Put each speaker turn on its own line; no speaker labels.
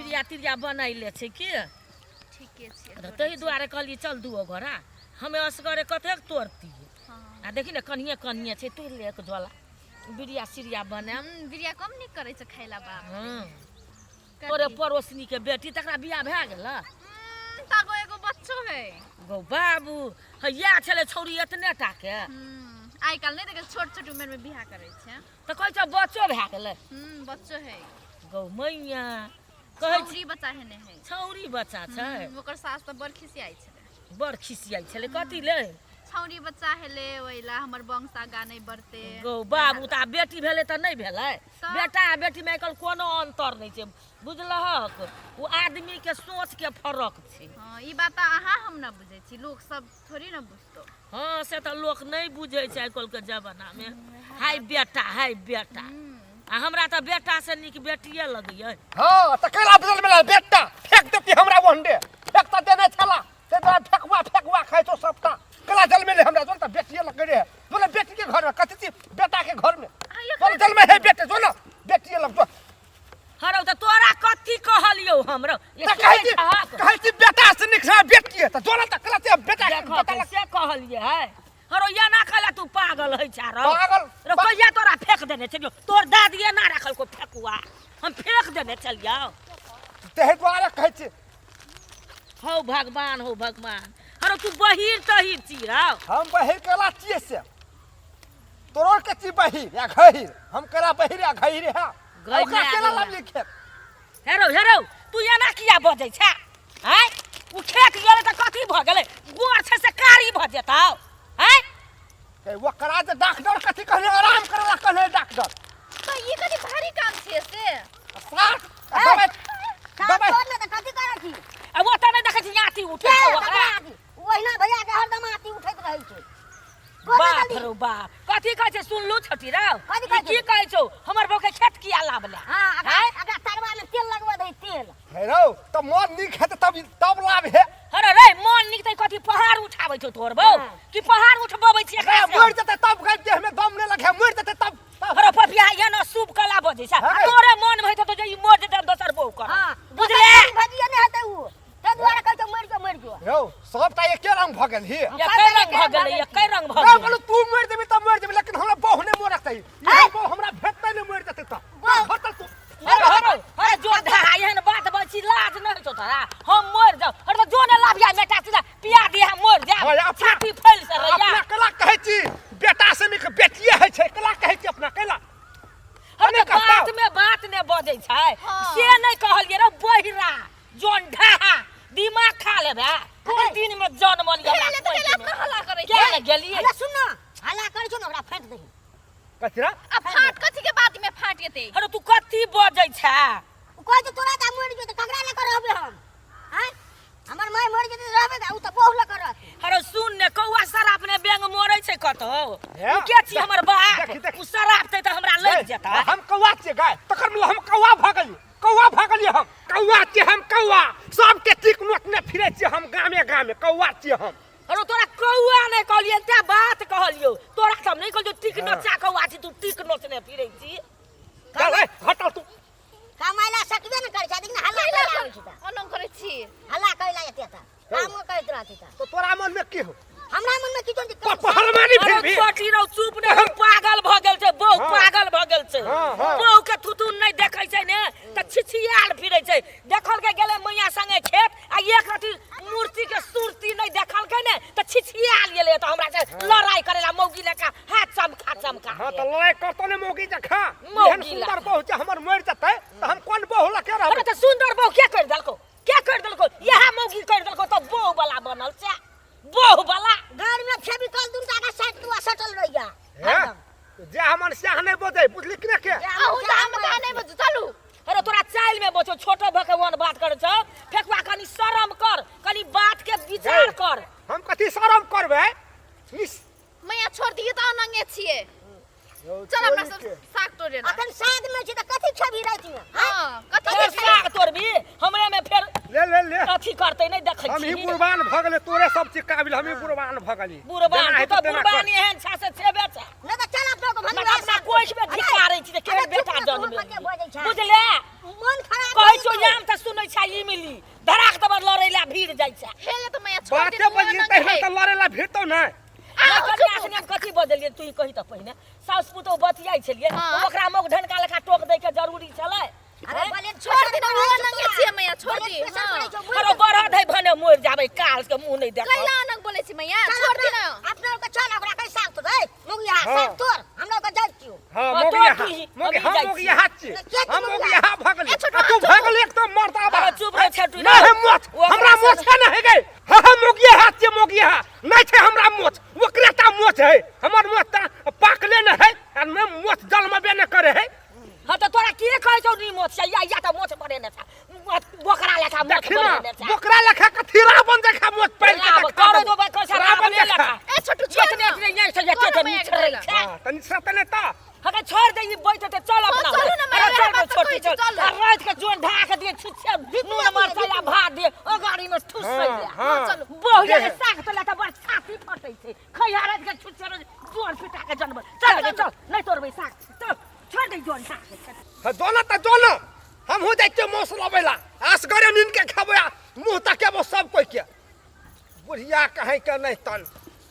बिरिया तिरिया बनैले छै की।
ठीके छै।
तऽ ताहि दुआरे कहलियै चल दूओ घोड़ा हमे असगरे कतेक तोड़तियै।
हँ।
आ देखी ने कनिए कनिए छै, तोड़ि ले एक झोला बिरिया सिरिया बनायब।
बिरिया कम नीक करै छै खाइला बाप।
हँ।
कथी?
तोरे पड़ोसनी के बेटी तकरा बियाह भए गेल?
तागो एगो बच्चो है।
गौ बाबू, हैया छलै छौड़ी एतने टा के।
आइ काल्हि नहि देखै छोट छोट उमेर में बियाह करै छै।
तऽ कहै छौ बच्चो भए गेलै?
बच्चो है।
गौ मैया, कहै छी
छौड़ी बच्चा हेने है।
छौड़ी बच्चा छै?
ओकर सास तऽ बड़ खिसियाइ छलै।
बड़ खिसियाइ छलै कथी ले?
छौड़ी बच्चा हेले ओइला हमर वंश आगा नहि बढ़ते।
गौ बाबू, तऽ आब बेटी भेलै तऽ नहि भेलै?
तऽ?
बेटा आ बेटीमे आइकाल्हि कोनो अन्तर नहि छै, बुझलहक? ओ आदमीके सोचके फरक छै।
हँ, ई बात तऽ अहाँ हम न बुझै छी, लोक सब थोड़ी न बुझतो।
हँ, से तऽ लोक नहि बुझै छै आइकाल्हिके जमानामे। हाय बेटा, हाय बेटा। आ हमरा तऽ बेटासँ नीक बेटिए लगैए।
हँ, तऽ कैला बदल में बेटा फेंक देती हमरा ओहने फेंक तऽ देने छला से तोरा फेकुआ फेकुआ खाइ छौ सबटा। कैला जल में हमरा जोन तऽ बेटिए लग रे जो ने बेटी के घर में कथी छी बेटा के घर में बोल जल में है बेटे जो ना बेटिए लग जो।
हरौ, तऽ तोरा कथी कहलियौ हमरो?
तऽ कहै छी, कहै छी बेटा से नीक छै बेटिए, तऽ जो ना तऽ कैला से बेटा के
देखो
बेटा लग
से कहलिए है। हरौ, एना कहला तू पागल है छा रौ?
पागल।
रौ, कहिया तोरा फेंक देने छलियौ? तोर दादिए ना रखल को फेकुआ, हम फेंक देने छलियौ?
ताहि दुआरे कहै छी।
हौ भगवान, हौ भगवान। हरौ, तू बहिर तहिर छी रौ?
हम बहिर केला छियै से तोरो के छी बहिर या घहिर? हम केला बहिर या घहिर है?
गई
ओकरा
माय
केला
गई।
लाबली खेत।
हेरौ हेरौ, तू एना किया बजै छै? आँय, ओ खेत गेलै तऽ कथी भऽ गेलै? गोर छै से कारी भऽ जेतौ? आँय।
ए, ओकरा जे डॉक्टर कथी कहले? आराम करे ला कहले डॉक्टर।
तऽ ई कथी भारी काम छै से?
साथ दबाई दबाई
तोड़ ने तऽ कथी करै छी?
आ ओतऽ नहि देखै छी आँती उठै छै ओकरा?
ओहिना भैया के हरदम आँती उठैत रहै छै। तोड़ ने
बाप
जल्दी।
रौ बाप, कथी कहै छै सुनलू छोटी रौ?
कथी
ई
कहै
की
छै?
कहै छौ हमर बहू के खेत किया लाबले?
हँ, एकरा
आँय?
एकरा तरवा में तेल लगबऽ दही, तेल।
हे रौ, तऽ मन नीक हेतै तब तब लाभ हे।
अरे रे, मन नीक तऽ कथी पहाड़ उठाबै छौ तोहर बहू?
हँ।
कि पहाड़ उठबबै छी एकरा से?
मरि जेतै तब गई देह में दम नहि लगे, मरि जेतै तब।
अरे पपिया, एना शुभ कला बजै छै।
हँ।
तोरे मन में हेतौ जे ई मर जेतै, हम दोसर बहू करब।
हँ,
बुझले?
भजिए नहि हेतै उ, ताहि दुआरे कहै छौ मरि जो, मरि जो।
रौ, सबटा एके रंग भऽ गेल ही।
एके रंग भऽ गेलै, एके रंग भऽ
रौ,
गेलै।
बोलू तू मरि जेबी तऽ मरि जेबी, लेकिन हमरा बहू नहि मरक चाही। इहे बहू हमरा भेटतै नहि, मरि जेतै तऽ हटल तू।
अरे अरे अरे, जो ढहा एहन बात बजै छी, लाज नहि होइ छौ तोरा? हम मरि जाउ? अरे तऽ जो ने लाभिया बेटा, सीधा पिया दिया, मरि जायब।
हँ, अपना-
छाती फैल से रैया।
अपना केला कहै छी बेटा से नीक बेटिए होइ छै? केला कहै छी अपना केला?
अरे
नहि
तऽ
कहतौ।
बात में बात ने बजै छै।
हँ।
से नहि कहलियै रौ बहिरा, जोन ढहा दिमाग खा लेबे। कोन दिन में जनमल ये हमरा?
खेले तऽ
कोइ
खेले,
दिन में?
अपना हल्ला करै
किया
छै।
ने गेलियै?
हमरा सुन न, हल्ला करै छौ ने, ओकरा फेंक दही।
कथी रे?
आ फाट कथी के बात में फाट जेतै?
अरे तू कथी बजै छै?
उ कहै छै तोरा तऽ मरि जेतै, ककरा लऽ कऽ रहबै हम? आँय, हमर माय मरि जेतै तऽ रहबै तऽ उ तऽ बहू लऽ कऽ रहतै।
अरे सुन ने, कौआ शराब ने बेंग मरै छै कतौ?
हे?
उ के छी हमर बाप?
देखी, देखी।
उ शराब तै तऽ हमरा लागि जेतै।
हम कौआ छियै गाय? तकर मतलब हम कौआ भऽ गेलियै, कौआ भऽ गेलियै हम। कौआ छियै हम, कौआ। सबके टिक नोचने फिरै छियै हम गामे गामे, कौआ छियै हम।
अरे तोरा कौआ नहि कहलियै, ते बात कहलियौ। तोरा तऽ हम नहि कहलियौ टिक नोचा कौआ छी तू, टिक नोचने फिरै छी।
चल रे, हटल तू।
कमाइ ला सकबे ने करै छै, देखिन हल्ला करै ला आबै छै तऽ।
ओना करै छी।
हल्ला करै ला एते तऽ कामो करैत रहतै तऽ।
तो तोरा मन में की हो?
हमरा मन में किछो नहि।
पहलवानी
अरे
फिर भी।
छोटी रौ, चुप ने, हम पागल भऽ गेल छै बहू।
हँ।
पागल भऽ गेल छै।
हँ, हँ।
बहू के थुथुन नहि देखै छै ने तऽ छिछियाल फिरै छै। देखलकै गेलै मैया संगे खेत आ एक रति मूर्ति के सूर्ति नहि देखलकै ने तऽ छिछियाल गेलै, तऽ हमरा से लड़ाई करे ला मौगी लेखा हाथ चमका चमका।
हाँ, तऽ लड़ाई करतो ने मौगी जखा।
मौगी
एहन सुंदर
लखा।
बहू जे हमर मरि जेतै तऽ हम कोन बहू लके रहबै?
अरे तऽ सुंदर बहू के करि देलको? के करि देलको? इएह मौगी करि देलको तऽ बहू वाला बनल छै, बहू वाला।
घर में फेविकॉल दुनू के साइड तू सटल रह जा।
हे, जे हमर स्याह नहि बजै, बुझली कि ने के?
अहूँ तऽ हम तऽ नहि बजू, चलू।
अरे तोरा चाइल में बचो, छोटो भऽ के वन बात करै छौ। फेकुआ, कनी शरम कर, कनी बात के विचार
हे,
कर।
हम कथी शरम करबै? निस
मैया छोड़ दिए तऽ नंगे छियै। चल अपना सब साग तोड़े ला।
अखन साग नहि छै तऽ कथी खेबही रातिमे?
हँ, कथी
फेर
खेबै?
साग तोड़बी? हमरे में फेर
ले ले ले।
अथी करतै, नहि देखै
हम ही
छी।
बुरबान भऽ गेलै, तोरे सब चीज काबिल, हम ही बुरबान भऽ गेली।
बुढ़बान
जेना
तू
हेतै
तऽ
तेना
बुढ़बान
कर।
एहन छा से छेबे छा।
नहि तऽ चल अपना को
मगर अपना कोखि में धिकारै छी जे केहन बेटा जन्म
बजै छै।
बुझले?
मन खराब
कहै छौ याम तऽ सुनै छै ई मिली धराक दबर लड़ै ला भीड़ जाइ छै।
हे ले त मैया छोड़ दे।
बाते बजली तहिना तऽ लड़े ला भिड़तौ ने।
आ कनिया अखनी हम कथी बजलियै तू कही तऽ पहिने साउस पुतोह बतियाइ छलियै।
हाँ।
ओकरा मौग ढनका लेखा टोक दै के जरूरी छलै?
अरे बलेन
छोड़ दे ना, वो नंगे छियै मैया, छोड़ दे, हाँ।
अरे बरद है भने मरि जाबै काल के मुँह नहि देखब।
कैला अनक बोलै छी मैया, छोड़ दे ना।
अपना के चल, ओकरा कहि साग तोड़, ए मुगिया।
हाँ।
साग तोड़, हमरा के जाइ छियो।
हाँ।
हाँ,
मोगी
तोड़
यहाँ
तू ही,
मोगी
अभी
हम
जाइ
मोगी
छी।
यहाँ छी।
के
हम
तू
मोगी
मोगी?
यहाँ भगली।
ए, छोटू,
आ तू
चुप।
भगली एकदम मर्दा बा।
अरे चुप रह छोटू।
नहीं है मोछ।
ओकरा
हमरा
से-
मोछ है नहीं गई। हाँ हाँ, मोगी यहाँ छी, मोगी यहाँ नहीं छे। हमरा मोछ ओकरे ता मोछ है, हमर मोछ ता पाकले न है आ न मोछ जलमबे न करे है।
हाँ तऽ तोरा के कहै छौ नी मोछ छै? या या तऽ मोछ बनेने छै, बोकरा लेखा मोछ
देखी ना,
बनेने छै।
बोकरा लेखा कथी, रावण देखा मोछ पाइल के।
रावण,
देखा
करो
देबो।
देबै, कैसा
रावण
रावणे
देखा।
लेखा।
ए छोटू, छोड़
एतने
ना।
एतने यहीं से एते
तोरा
एते
मैया
नीच
के
रहै
देला।
छै।
हाँ, तनी सतने ता।
हके छोड़ दे ई बैठते, चल अपना।
चलू ना,
अरे
मैया,
चल
बात
छोटी
कहै छी,
चल।
चल।
आ राति के जोन ढा के दिए छुच्छे नून मरचाई आ भात दिए अगाड़ी में ठुस
हाँ,
दे।
हाँ।
चलू।
बहु
दे।
साग तो लेता बड़ छाती फटै छै खैया राति के छुच्छे जोन पिटा के जनबर। चल गे चल, नहीं तोड़बै साग, चल छोड़ दे जोन ढा के।
हाँ, जोना त जोना, हम हो जाइ छियै मौस लबै ला। असगरे नीन के खेबै आ मुँह तकेबो सब कोइ के। बुढ़िया कहे के नहीं तन।